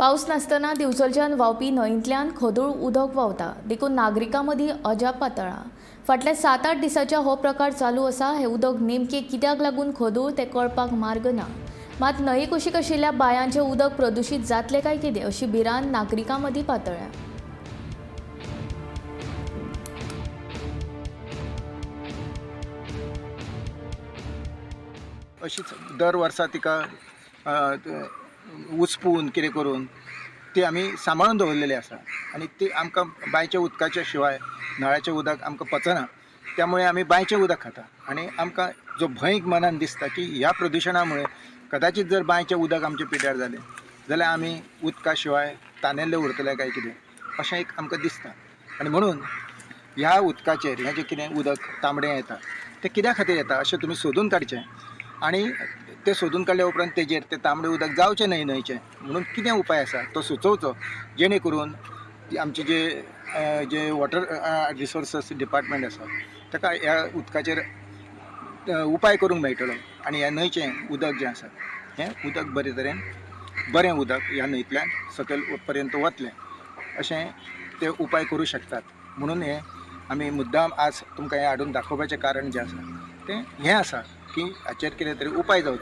पावस नासतना दिवचलच्यान व्हांवपी न्हंयंतल्यान खदूळ उदक व्हांवता, देखून नागरिकां मदीं अजाप पातळ्ळां. फाटल्या 7-8 दिसांच्या हो प्रकार चालू आसा. हें उदक नेमकें कित्याक लागून खदूळ तें कळपाक मार्ग ना. मात न्हंये कुशीक आशिल्ल्या बांयांचें उदक प्रदुशीत जातलें काय कितें अशी भिरांत नागरिकां मदीं पातळ्ळ्या. अशीच दर वर्सा तिका उचपून कितें करून ती आमी सांबाळून दवरलेली आसा आनी ती आमकां बांयच्या उदकाच्या शिवाय नळाचें उदक आमकां पचना, त्यामुळे आमी बांयचें उदक खाता. आनी आमकां जो भंय मनान दिसता की ह्या प्रदुशणा मुळे कदाचीत जर बांयचें उदक आमचें पिड्ड्यार जालें जाल्यार आमी उदका शिवाय तानेल्ले उरतले काय कितें अशें एक आमकां दिसता. आनी म्हणून ह्या उदकाचेर हें जें कितें उदक तांबडें येता तें कित्या खातीर येता अशें तुमी सोदून काडचें आनी तें सोदून काडल्या उपरांत तेजेर तें तांबडें उदक जावचें न्हय न्हंयचें म्हणून कितें उपाय आसा तो सुचोवचो, जेणे करून आमचे जे जे वॉटर रिसोर्सस डिपार्टमेंट आसा ताका ह्या उदकाचेर उपाय करूंक मेळटलो आनी ह्या न्हंयचें उदक जें आसा हें उदक बरे तरेन बरें उदक ह्या न्हंयतल्यान सकयल पर्यंत वतलें अशें ते उपाय करूं शकतात. म्हणून हें आमी मुद्दाम आज तुमकां हें हाडून दाखोवपाचें कारण जें आसा तें हें आसा की हाचेर कितें तरी उपाय जावचो.